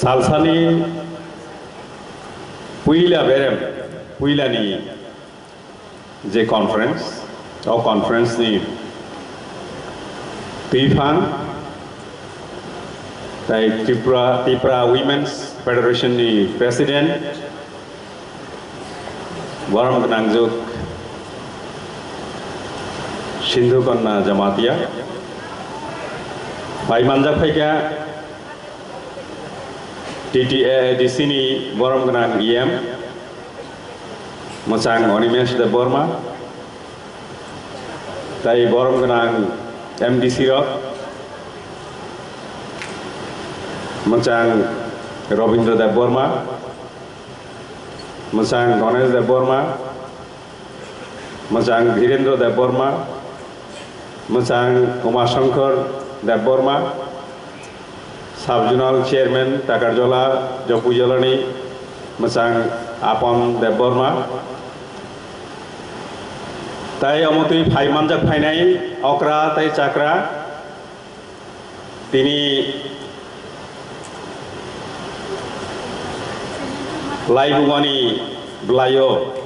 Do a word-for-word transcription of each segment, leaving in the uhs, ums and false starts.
Salsani puila berem, puilani je conference, o conference ni twiphang, tai Tripura, Tripura Women's Federation ni President, borom gwnangjuk Sindhu Kanya Jamatia, bai manjak phaikha T T A D C ni borom gwnang E M, mwchang Animesh Debbarma, tai borom gwnang M D C rok, mwchang Robindra Debbarma, mwchang Ganesh Debbarma, mwchang Dhirendra Debbarma, mwchang Umashankar Debbarma, Sub Zonal Chairman Takarjola, Jopuijalani, mwchang Apon Debbarma, tai omo twi phai manjak phainai okra tai chakra, tini laibumani bwlaio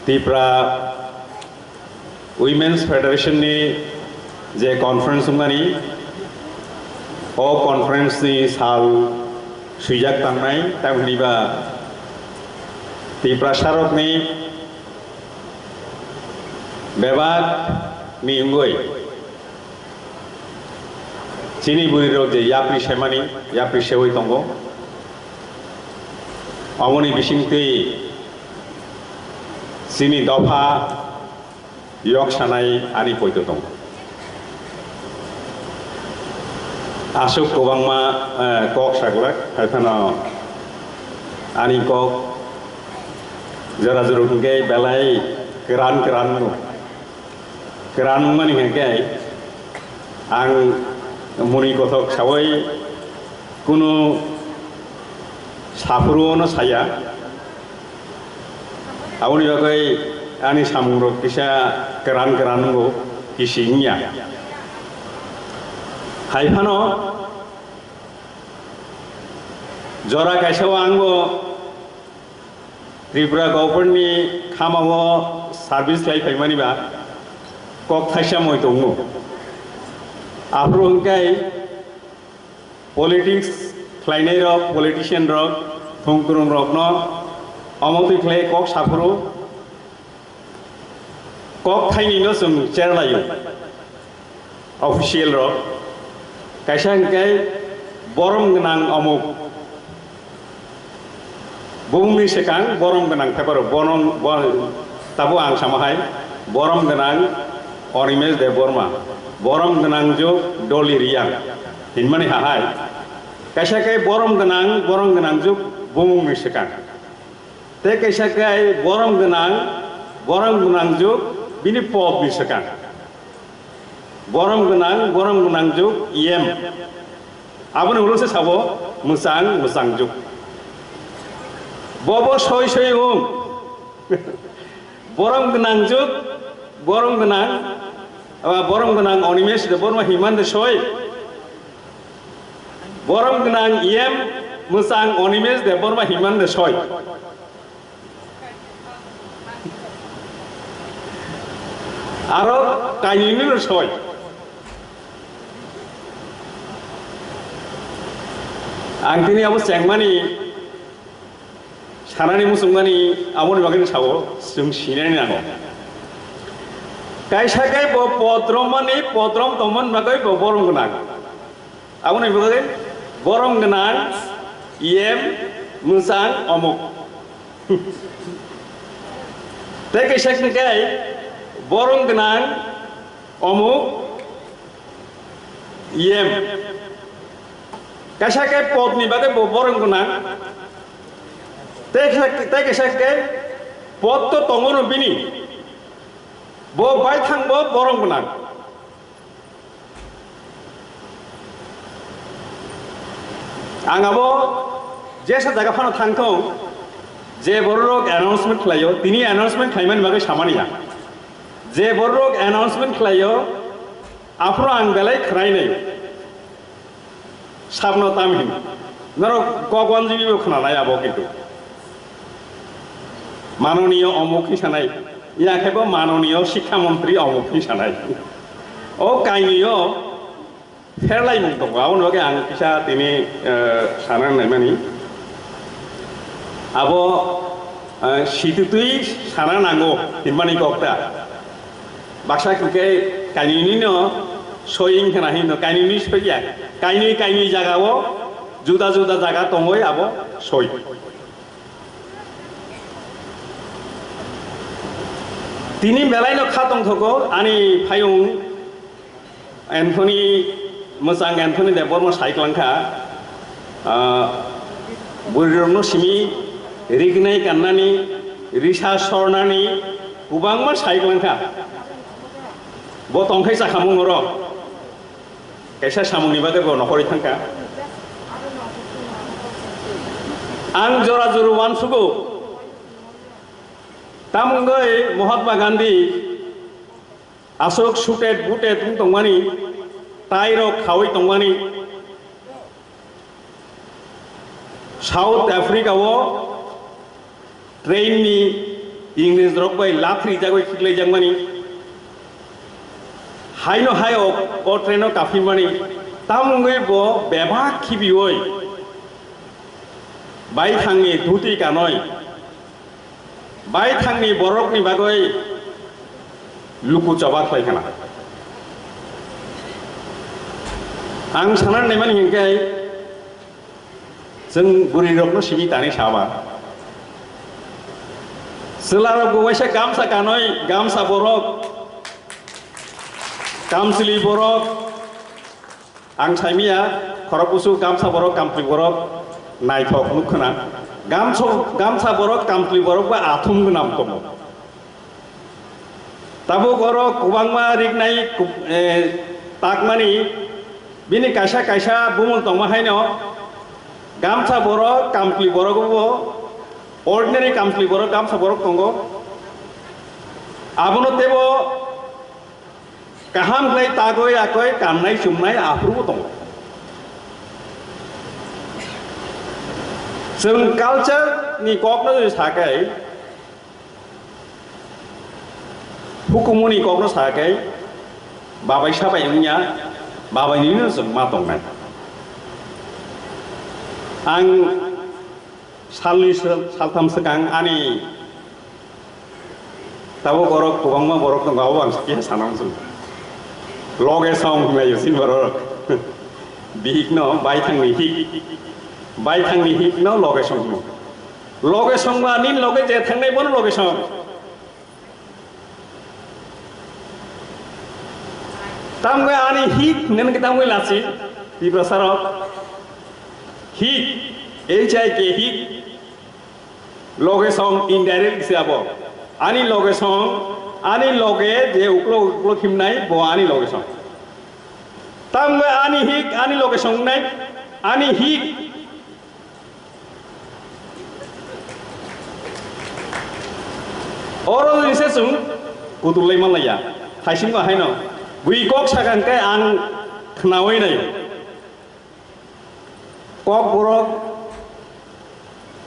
Tripura Women's Federation ni je conference wngmani, o conference ni sal swijak tangnai, tamni ba Tiprasa rokni bebak ni wngwi chini bwrwi rok je yapri semani, yapri sewi tongo, omoni bisingtwi chini dopha yok sanai ani poito tongo. Aswk kwbangma, eh, kok saglak, hai phano ani kok jora jora hwnkhe belai kwran kwran no. Kwran wngmani hwnkhe ang muni kothok sawi kunu saphuruono saya. Aboni bagwi ani samungrok kisa kwran kwran wngo, kisi wngya. Hai phano jora kaisa o ang bo Tripura government ni khama o service khlai phaimani ba kok thaisa moi tongo. Aphuru hwnkhe politics khlainai rok, politician rok, thwngkwrwng rokno omo twi khlai kok saphuru kok thainwi no chwng cherlaio. Official rok kaisa hwnkhe borom gwnang omuk. Bumungni swkang borom gwnang paper o bonong, bon-, tabo ang sama hai, borom gwnang Animesh Debbarma, borom gwnang juk Dolly Reang hinmani hahai. Kaisa khe borom gwnang, borom gwnang juk bumungni swkang. Tei kaisa khe borom gwnang, borom gwnang juk bini podni swkang. Borom gwnang, borom gwnang juk E M. Aboni ulo se sabo mwchang, mwchang juk. Bobo soi soi wng. Borom gwnang juk, borom gwnang, ah, borom gwnang Animesh Debbarma hinmani soi. Borom gwnang E M mwchang Animesh Debbarma hinmani soi. Aro kainwini no soi. Ang tini abo chengmani, sanani muchungmani, aboni bagwi no sao, chwng sinani nango. Kaisa khe bo podromani, podrom tongmani bagwi bo borom gwnang. Aboni bagwi borom gwnang, E M, mwchang, omuk. Tei kaisa hwnkhe borom gwnang, omuk, E M. Kaisa khe podni bagwi bo borom gwnang. Tei kaisa, tei kaisa hwnkhe pod to tongo no bini. Bo baithang bo borom gwnang. Ang abo jesa jaga phano thangthong, je borok announcement khlaio, tini announcement khlaimani bagwi samani ang. Je borok announcement khlaio, aphuru ang belai khwnainai. Sabno tam hin. Norok kok wanjui bo khwnanai abo kintu. Manoniyo omuk hinwi sanai. Ya khe bo manoniyo sikha montri omuk hinwi sanai. O kainwiyo pherlaimung tongo. Aboni bagwi ang kisa tini, eh, sana naimani. Abo, eh, sititwi sana nango hinmani kok ta. Baksa khe kainwini no soi wngkha na hinwi no kainwini soi ya. Kainwi kainwi jaga o juda juda jaga tongwi abo soi. Tini belai no kha tongthogo ani phayung Anthony, mwchang Anthony Debbarma sai kwlangkha, ah, bwrwirokno simi rignai kannani, risa sornani kwbangma sai kwlangkha. Bo tongthai chakhamung oro kaisa samungni bagwi bo nohorwi thangkha. Ang jora juru uansugo, tamungwi Mahatma Gandhi aswk suited booted wng tongmani, tai rok khawi tongmani, South Africa o train ni Ingres rok bai lathri jagwi khiklai jakmani, haino hai o, o train o kaphimani, tamungwi bo bebak khibiwi bai thangni dhuti kanoi. Baithangni borokni bagwi luku choba khlai khna. Ang sana naimani hinkhe, chwng bwrwirokno simi tani saba. Chwlarokbo waisa gamsa kanwi, gamsa borok, kamchwlwi borok, Ang saimia, khorok busu gamsa borok, kamtwi borok naithok nuk khna. Gamso-, gamsa borok, kamtwi borok ba athum gwnam tongo. Tabuk oro kwbangma riknai kub-, eh, takmani bini kaisa kaisa bumung tongma haino gamsa borok, kamtwi borok bo ordinary kamtwi borok, gamsa borok tongo. Abono tebo Kaham khlai tagwi yakwi kannai chumnai aphuru bo tongo. Chwng culture ni kokno jodi sakai, hukumu ni kokno sakai, babai sabai wngya, babai nino chwng ma tongnai. Ang salni sal-, saltham swkang ani Tabuk borok kwbangma borok tongo, abo ang khe sana muchung. Loge song hwnlai sin borok. Bihik no baithangni hik. Baithangni hik no loge song hwno. Loge song ba nini loge je thangnai bono loge song. Tamgwi ani hik hwnwi tamgwi lachi Tiprasa rok. Hik, H I K hik. Loge song indirect se abo. Ani loge song, ani loge je uklok uklok himnai, bo ani loge song. Tamgwi ani hik, ani loge song nai, ani hik. Oro ni se chwng kutul lai manlaiya. Thaisingo haino. Bui kok sakang khe ang khnawi nai. Kokborok,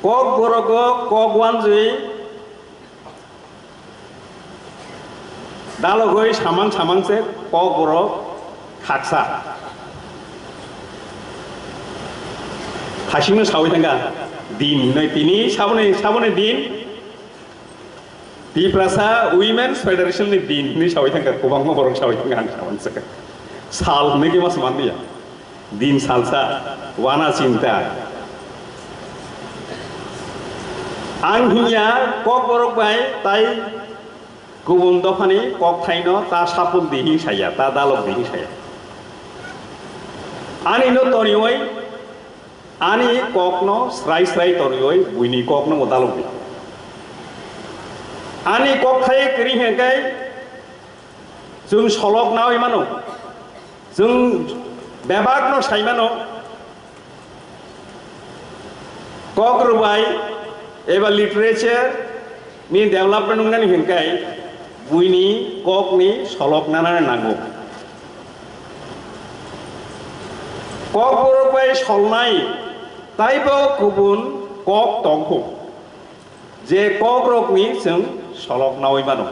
kokborogo kok wanjwi dalogwi samang samang se kokborok khaksa. Hasingno sawi thangkha din hinwi tini saboni, saboni din. Tiprasa Women's Federation ni din hinwi sawi thangkha, kwbangma borok sawi thangkha, ang sawi thangkha. Sal hinwi khe ma sman liya. Din salsa, wana chinta. Ang hinya kok borok bai tai kubun dophani kok thaino ta sapul di hin saya, ta dalok di hin saya. Ani no torioi Ani kokno srai srai torioi buini kokno mwdalokdi. Ani kokthai kwrwi hwnkhe chwng solok naui mano, chwng bebakno sai mano. Kok rwbai eba literature ni development wngnani hwnkhe buini kokni solok nanani nango. Kokborok bai solnai taibo kubun kok tongkho, je kokrokni chwng solok naui mano.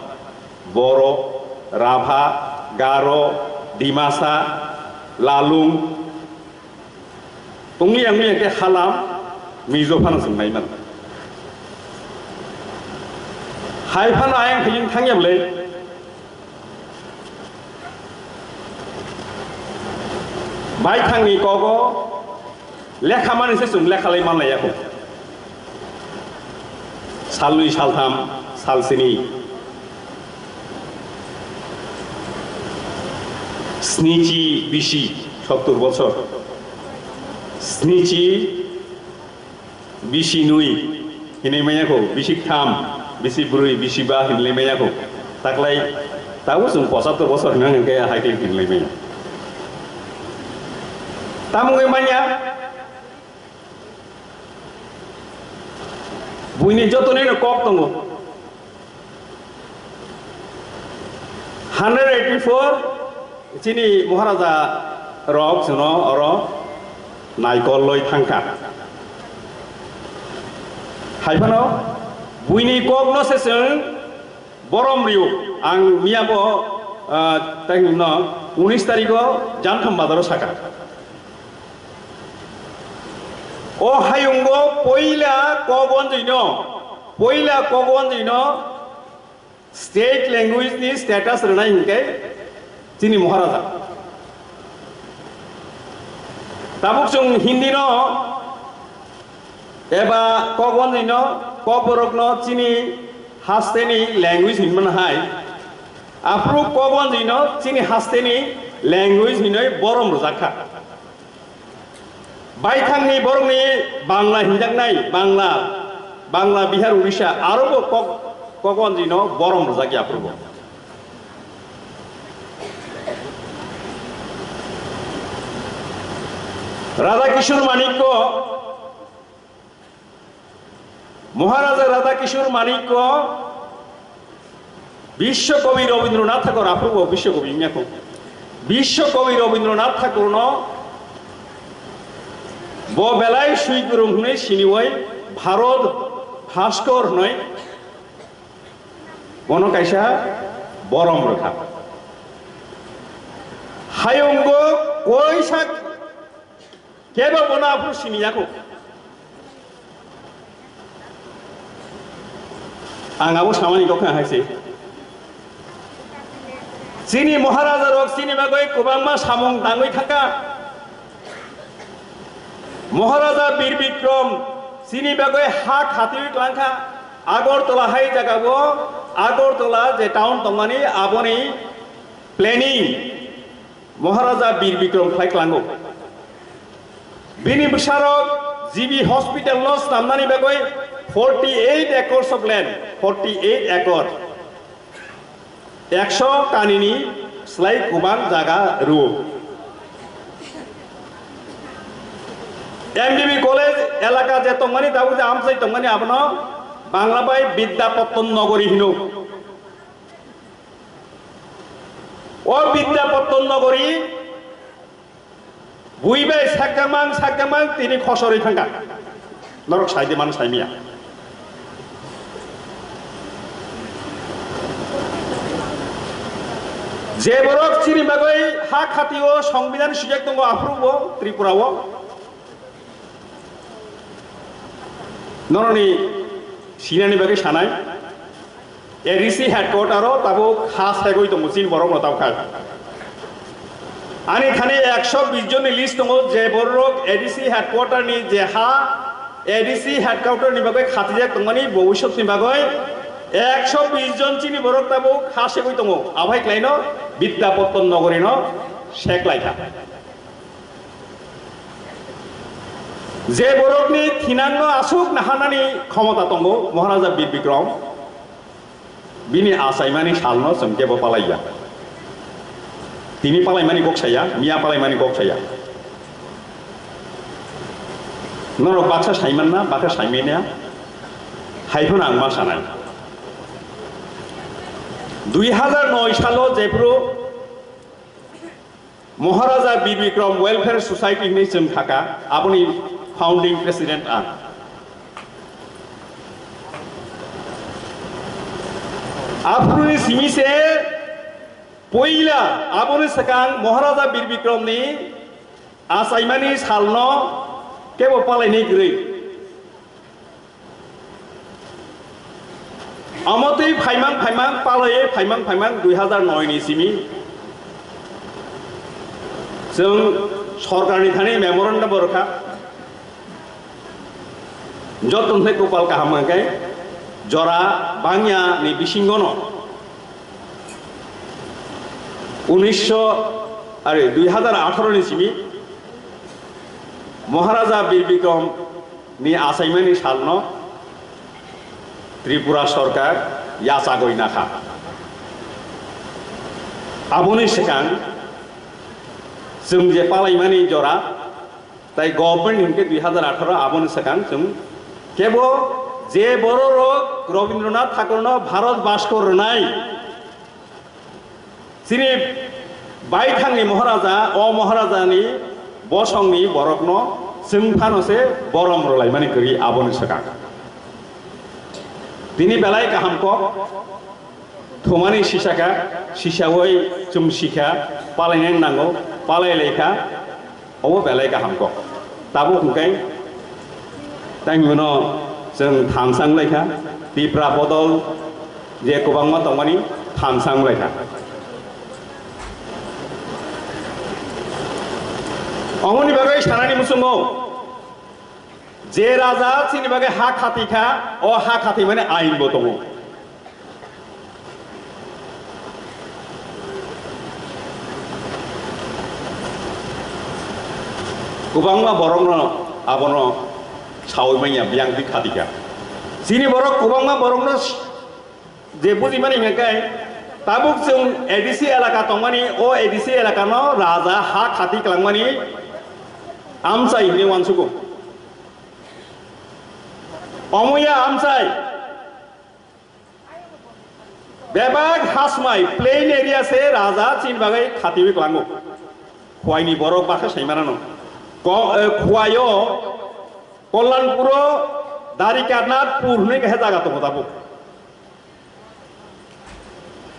Boro, Rabha, Garo, Dimasa, Lalung, wngya wngya khe Halam, Mizo phano chwng nai mano. Hai phano ayang thayung thangya bwle. Baithangni kogo lekha mani se chwng lekha lai manlaiya kho. Salnwi saltham, salsini. Snichi bisi, sottur bochor. Snichi bisi nwi hinwi manya kho, bisi tham, bisi brwi, bisi ba hinwi manya kho. Taklai tabo chwng pochattor bochor hinwi hwnkhe hai khe hinwi manya. Tamungwi manya, buini jotonino kok tongo. Hundred eighty four chini Maharaja rok chwngno oro naikol loi thangkha. Haiphano buini kokno se chwng borom rio. Ang miyabo, ah, tei no unis tarikho Jantham Bazaro sakha. O hayungo poila kok wanjwino, poila kok wanjwino state language ni status rwnai hinkhe chini Maharaja. Tabuk chwng Hindi no eba kok wanjwino, kokborokno chini hasteni language hinmani hai. Aphuru kok wanjwino chini hasteni language hinwi borom rwjakha. Baithangni borokni Bangla hinjaknai, Bangla, Bangla, Bihar, Odisha, arobo kok, kok wanjwino borom rwjakya aphuru. Radha Kishore Manikko, Maharaja Radha Kishore Manikko Biswa Kabi Rabindranath Thakur, aphuru bo Biswa Kabi wngya kho. Biswa Kabi Rabindranath Thakurno bo belai swi kwrwng hwnwi siniwi Bharat Bhaskar hwnwi bono kaisa borom rwkha. Hayungo koisa kebo bono aphuru siniya kho. Ang abo samani kok hai se. Chini Maharaja rok chini bagwi kwbangma samung tangwi thangkha. Maharaja Bir Bikram chini bagwi ha khatiwi tlangkha. Agartala hai jagao, Agartala je town tongmani aboni planning Maharaja Bir Bikram khlai klango. Bini bwsarok G B hospital no snamnani bagwi forty eight acres of land, forty eight acre, ekso kanini slai kwbang jaga rwo. M B B college elaka je tongmani, tabuk je amchai tongmani, abono Bangla bai Bidya Patton Nogori hino. O Bidya Patton Nogori bui bai sakjamang sakjamang tini khosorwi thangkha. Norok saidi mano saimiya. Je borok chini bagwi ha khatio Songbidan swijak tongo, aphuru bo Tripura o. Noroni sinani bagwi sanai, A D C headquarter o tabuk ha segwi tongo chini borok no tabuk khai. Ani thani ekso bish jonni list tongo, je borok A D C headquarter ni je ha A D C headquarter ni bagwi khatijak tongmani bobiswt ni bagwi ekso bish jon chini borok tabuk ha segwi tongo. Abai klaino Bidya Patton Nogori no sek laikha. Je borokni thinangno aswk naharnani khomota tongo Maharaja Bir Bikram, bini achaimani salno chwng kebo palaiya. Tini palaimani kok saya, miya palaimani kok saya. Norok baksa saimanna, baksa saimanya, hai phano ang ma sanai. Dui hazar noi salo jephru Maharaja Bir Bikram Welfare Society hinwi chwng thaka, aboni founding president ang. Aphuruni simi se poila aboni swkang Maharaja Bir Bikramni achaimani salno kebo palainai kwrwi. Omo twi phaimang phaimang palaiwi phaimang phaimang dui hazar noi ni simi chwng sorkarni thani memorandum bo rwkha. Joto hwnkhe kopal kaham hwnkhe jora bangya ni bisingono unisho, are, dui hazar atharo ni simi Maharaja Bir Bikram ni achaimani salno Tripura sorkar yachagwi nakha. Aboni swkang chwng je palaimani jora, tai government hinkhe dui hazar atharo, aboni swkang chwng kebo je bororok Rabindranath Thakurno Bharat Bhaskor rwnai, chini baithangni Maharaja, o Maharajani bosongni borokno chwng phano se borom rwlaimani kwrwi aboni swkang. Tini belai kaham kok thumani sisaka, sisawi chwng sikha, palainani nango, palai laikha, obo belai kaham kok. Tabuk hwnkhe tangwino chwng thansa wnglaikha, Tipra bodol je kwbangma tongmani thansa wnglaikha. Omoni bagwi sanani muchungo, je raja chini bagwi ha khatikha, o ha khatimani ainbo tongo. Kwbangma borokno abono saui manya, biyang twi khatikha. Chini borok kwbangma borokno je bujimani hwnkhe, tabuk chwng A D C elaka tongmani, o A D C elakano raja ha khati kwlangmani amchai hinwi uansugo. Omoya amchai. Bebak hasmai plain area se raja chini bagwi khatiwi klango. Khwaini borok bakha saimanano. Ko-, eh, Khwaio Kollanpuro Darikanatpur hwnwi kaisa jaga tongo tabuk.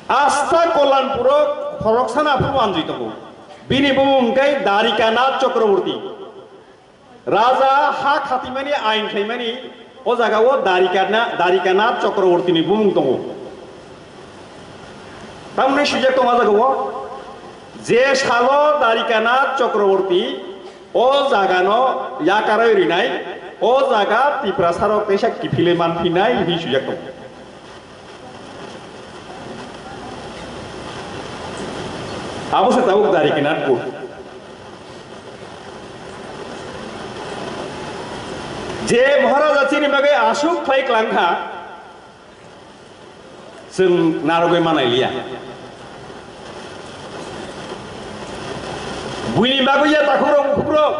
Asta Kollanpuro khoroksana phuru manjwi tongo. Bini bumung hwnkhe Darikanath Chakraborty. Raja ha khatimani ain khlaimani o jagao Darikana-, Darikanath Chakrabortini bumung tongo. Tamoni swijak tongo o jagao, je salo Darikanath Chakraborti o jagano yakarwi rinai, o jaga Tiprasarok teisa kiphilwi manphinai hinwi swijak tongo. Abo se tabuk Darikanathpur. Je Maharaja chini bagwi aswk khlai kwlangkha, chwng narwgwi manai liya. Buini bagwi ya takhukrok bukhukrok.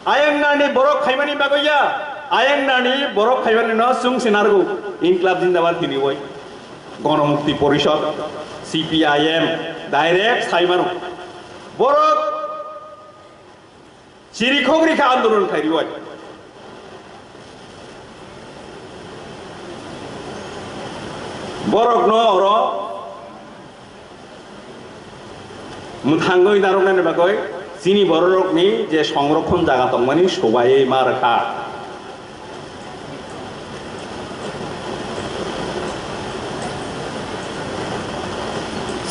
Ayang nani borok khaimani bagwi ya, ayang nani borok khaimani no chwng se narwgo. Inklab Jindabad hini oi, Gonomukti Porishod, C P I M, direct saimano. Borok chirikhok rikha andolon khairiwi. Borokno oro mwthangwi narwknani bagwi chini bororokni je songrokhon jaga tongmani sobaiwi ma rwkha.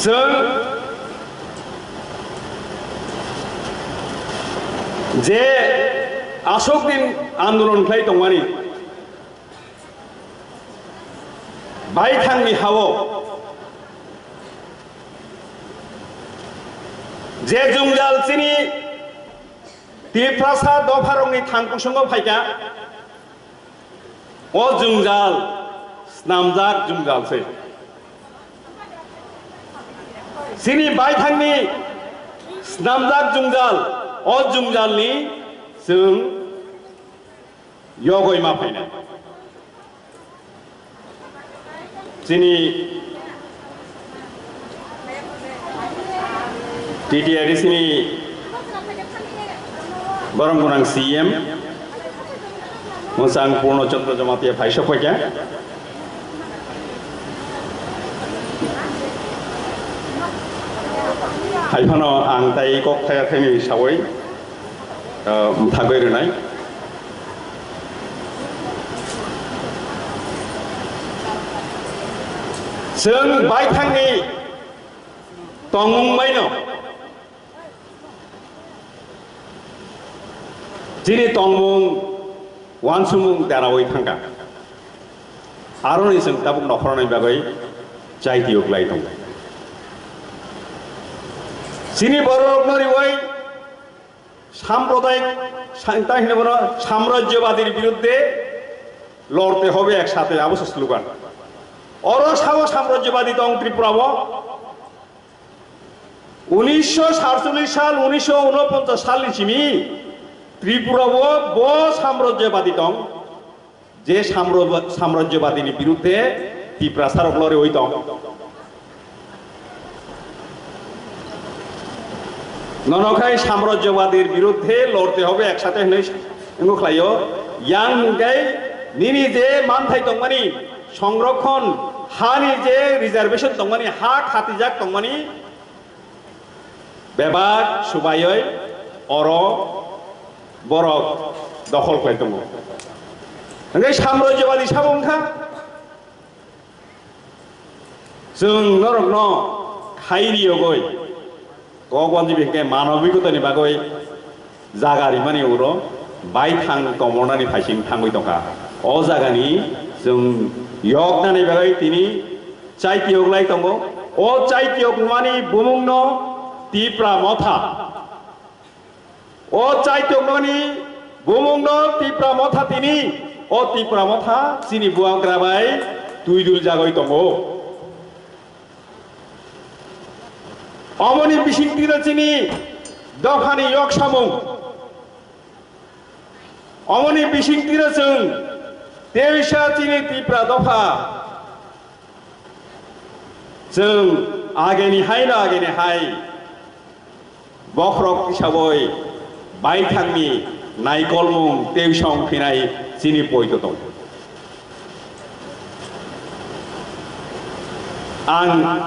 Chwng je aswk din andolon khlai tongmani, baithangni ha-o je jwngjal chini Tiprasa dopharokni thangkusungo phaikha, o jwngjal snamjak jwngjal se. Chini baithangni snamjak jwngjal, o jwngjalni chwng yogwi ma phainai. Chini T T R D C ni borong gunang C M, mwchang Purno Chandra Jamatia phaisok paikha. Haiphano ang tai kok thaya thaini sawi, ah, mthagwi rwnai. Chwng baithangni tongmung baino chini tongmung uansukmung deraui thangkha. Aroni chwng tabuk nokhornani bagwi chaitio klai tongo. Chini bororokno riwi samprodayik sa-, ta hino bono samrajyobadini biruddhe lorte hobe ek sathe, abo se slogan. Oro sao samrajyobadi tong Tripura o. Unisho satcholish sal, unisho unoponchas salni simi Tripura o bo samrajyobadi tong, je samro-, samrajyobadini biruddhe Tiprasarok loriwi tong. Nono khai samrajyobadir biruddhe lorte hobe ek sathe hinwi wngkhlaio. Yang hwnkhe nini je manthai tongmani, songrokhon hani je reservation tongmani, ha khatijak tongmani, bebak subaiwi oro borok dokhol khlai tongo. Hwnkhe samrajyobadi sabo wngkha. Chwng norokno khai riyogwi, kok wanjwi hwnkhe manobikotani bagwi jaga rimani uro baithang tomornani phaising thangwi tongkha. O jagani chwng yoknani bagwi tini chaitiyok lai tongo. O chaitiyok wngmani bumungno Tipra Motha. O chaitoknani bumungno Tipra Motha tini, o Tipra Motha chini bubagra bai twidul jagwi tongo. Omoni bisingtwino chini dophani yok samung, omoni bisingtwino chwng teisa chini Tipra dopha. Chwng ageni haino ageni hai bokhorok tisaboi baithangni naikolmung tei song phinai chini poito tong. Ang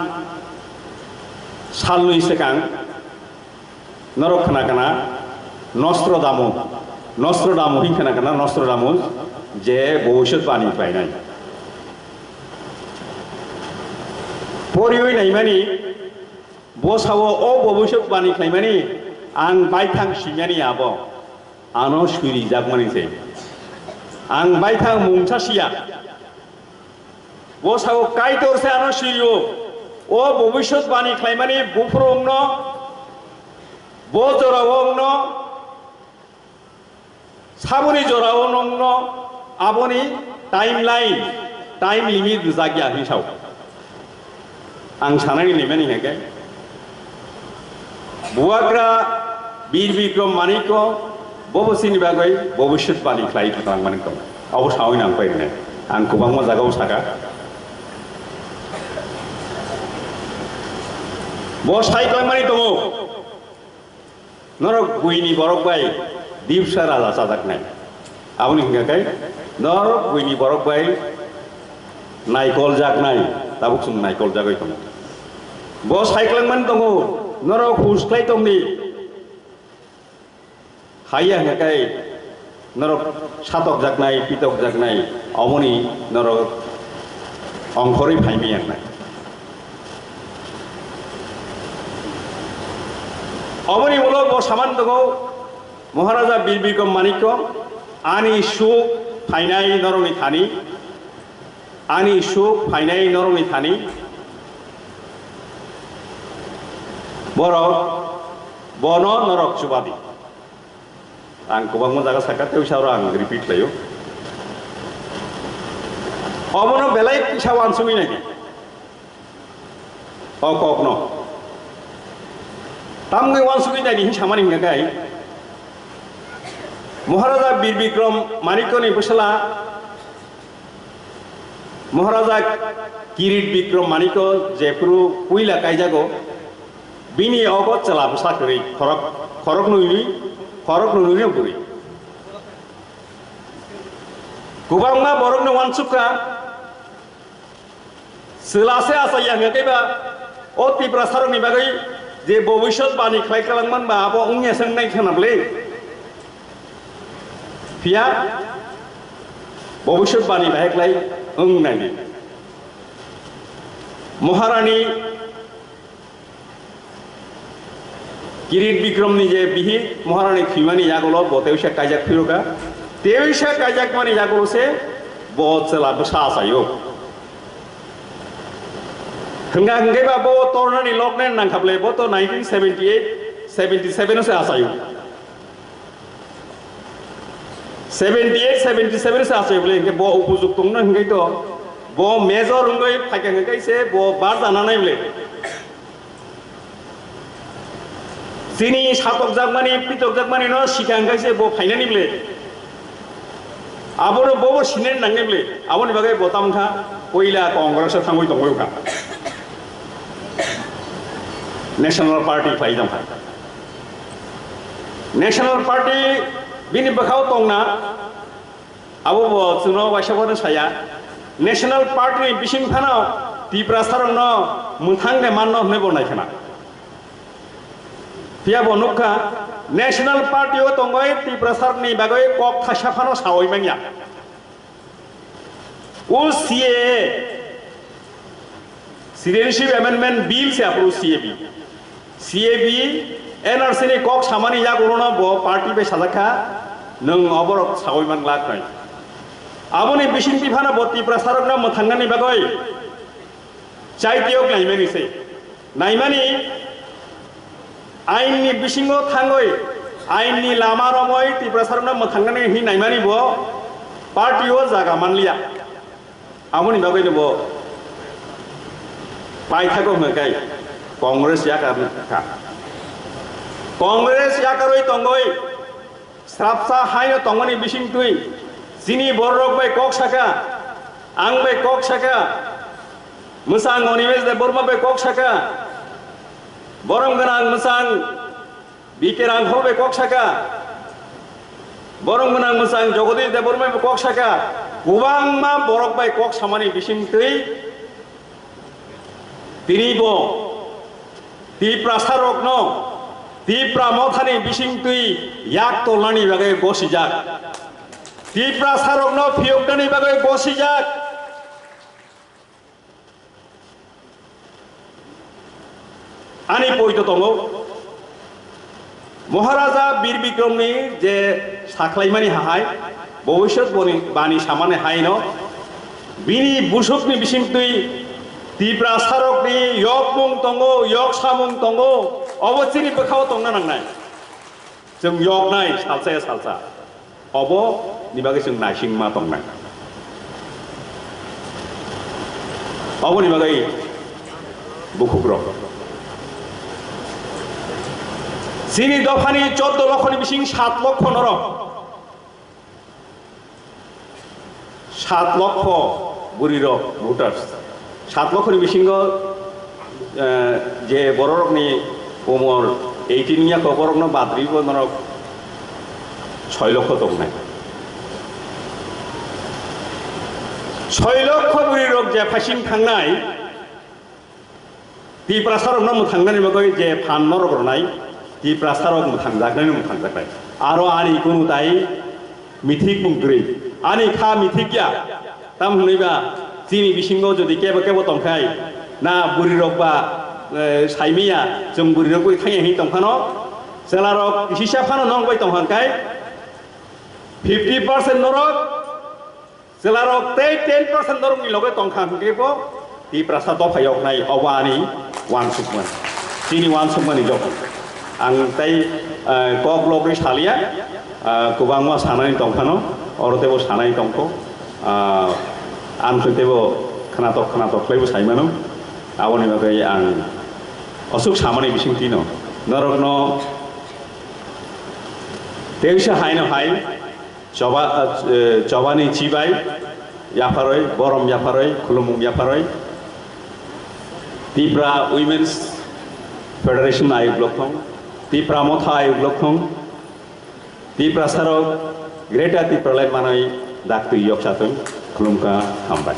salnwi swkang norok khna khna Nostradamu, Nostradamu hin khna khna Nostradamu je bhobishyot bani khlainai. Poriwi naimani, bo sao o bhobishyot bani khlaimani, ang baithang simyani abo, ano surijakmani se. Ang baithang mungsa siya. Bo sao Kaitor se ano sirio. O bhobishyot bani khlaimani buphuru wngno, bo jorao wngno, saboni jorao nongno aboni timeline, time limit rijak ya hinwi sao. Ang sanani limani hwnkhe, Bubagra Bir Bikrom Manikko bobo chini bagwi bhobishyot bani khlai thangmani tong. Abo sawi nang pai rwnai. Ang kwbangma jagao saka. Bo sai khlaimani tongo. Norok buini borok bai dipsa raja chajaknai. Aboni hwnkha khe norok buini borok bai naikol jaknai, tabuk chwng naikol jagwi tongo. Bo saiklangmani tongo, norok hus khlai tongdi. Haiya hwnkha khe norok satokjaknai, pitokjaknai, omoni norok ongkhorwi phaimai yangnai. Omoni ulo bo saman tongo, Maharaja Bir Bikrom Manikko, ani suk phainai norokni thani, ani suk phainai norokni thani, borok bono norok chubadi. Ang kwbangma jaga saka, tei oro ang repeat khlaio. Obono belai kisa uansugwi naidi. O kokno. Tamni uansugwi naidi hin samani hingka kai. Maharaja Bir Bikrom Manikkoni bwsala Maharaja Kirit Bikrom Manikko jephuru puila kaijago, Bini obo chwla bwsa kwrwi, khorok, khorok nwi, khorok nwi no bwrwi. Kwbangma borokno uansukha, chwla se achai ya hwnkhe ba o Tiprasarokni bagwi je bobiswt bani khlai kwlangman ba abo wngya se wngnai khwna bwle. Phiya bobiswt bani bahai khlai wng nai di. Maharani Kirit Bikromni je bihik Maharani thwimani yagulo bo teisa kaijak phiruka. Teisa kaijakmani yagulo se bo chwla bwsa achaio. Hwnga hwnkhe ba bo tornani lokne nangkhaple bo to nineteen seventy eight seventy seven o se achaio. Seventy eight seventy seven se achai bwle, hwnkhe bo upojukto wngna hwnkhe to, bo major wngwi phaikha hwnkhe se bo barjana nai bwle. Chini satokjakmani, pitokjakmani no sikha hwnkhe se bo phainani bwle. Abono bobo sinani nangnai bwle. Aboni bagwi bo tamkha, puila Congress o thangwi tongwi kha. National Party khlai tongkha. National Party bini bwkhao tongna, abo bo chwngno waisa phano saya. National Party ni bising phano Tiprasarokno mwthang de manno hwnwi bo naikhwna. Phiya bo nukha, National Party o tongwi Tiprasarokni bagwi kok thaisa phano sawi manya. O C A A, Citizenship Amendment Bill se aphuru C A B. C A B, N R C ni kok samani yagulono bo party bai sajak kha, nwng oborok sawi man glak nai. Aboni bisingtwi phano bo Tiprasarokno mwthangnani bagwi chaitiyok naimani se. Naimani ainni bisingo thangwi, ainni lama romwi Tiprasarokno mwthangnani hinwi naimani bo party o jaga manliya. Aboni bagwi no bo paithago hwnwi kai Congress yakar kha. Congress yakarwi tongwi srapsa haino tongmani bisingtwi chini bororok bai kok saka, ang bai kok saka, mwsang Animesh Debbarma bai kok saka, borom gwnang mwsang B K Ranghol bai kok saka, borom gwnang mwsang Jagadish Debbarma bai kok saka, kwbangma borok bai kok samani bisingtwi tini bo Tiprasarokno Tipra Mothani bisingtwi yak tolnani bagwi gosijak, Tiprasarokno phiyoknani bagwi gosijak. Ani poito tongo, Maharaja Bir Bikromni je sakhlaimani hahai, bobiswt boni bani samani haino, bini busukni bisingtwi Tiprasarokni yokmung tongo, yok samung tongo, obo chini bwkhao tongna nangnai. Chwng yoknai salsa ya salsa. Obo ni bagwi chwng naisingma tongnai. Obo ni bagwi bukhukrok. Chini dophani chordo lokhoni bising sat lokho norok. Sat lokho bwrwirok voters. Sat lokhoni bisingo, eh, je bororokni umor eighteen wngya kok, borokno bad rwibo norok soi lokho tongnai. Soi lokho bwrwirok je phaising thangnai, Tiprasarokno mwthangnani bagwi je phan norok rwnai, Tiprasarok mwthangjaknai, mwthangjaknai. Aro ani kunu tai mithik mung kwrwi. Ani kha mithik ya. Tam hwnwi ba chini bisingo jodi kebo kebo tongkhai, na bwrwirok ba, eh, saimiya, chwng bwrwirok bai thangya hwnwi tongphano, chwlarok kisisa phano nok bai tongkha hwnkhe, fifty percent norok, chwlarok tei ten percent norokni loge tongkha hwnkhe bo Tiprasa dopha yoknai, obo ani uansukmani. Chini uansukmani joto. Ang tei, eh, kok logwi saliya, eh, kwbangma sanani tongphano, oro teibo sanai tongkho. Ah, ang teibo khwnatok khwnatok khlaibo saimano. Aboni bagwi ang aswk samani bisingtwino norokno teisa haino hai, Choba, eh, chobani chibai yapharwi, borom yapharwi, khulumung yapharwi, Tipra Women's Federation ayuk lokhong, Tipra Motha ayuk lokhong, Tiprasarok Greater Tipraland manwi daktwi yoksa tong, khulumkha, hambai.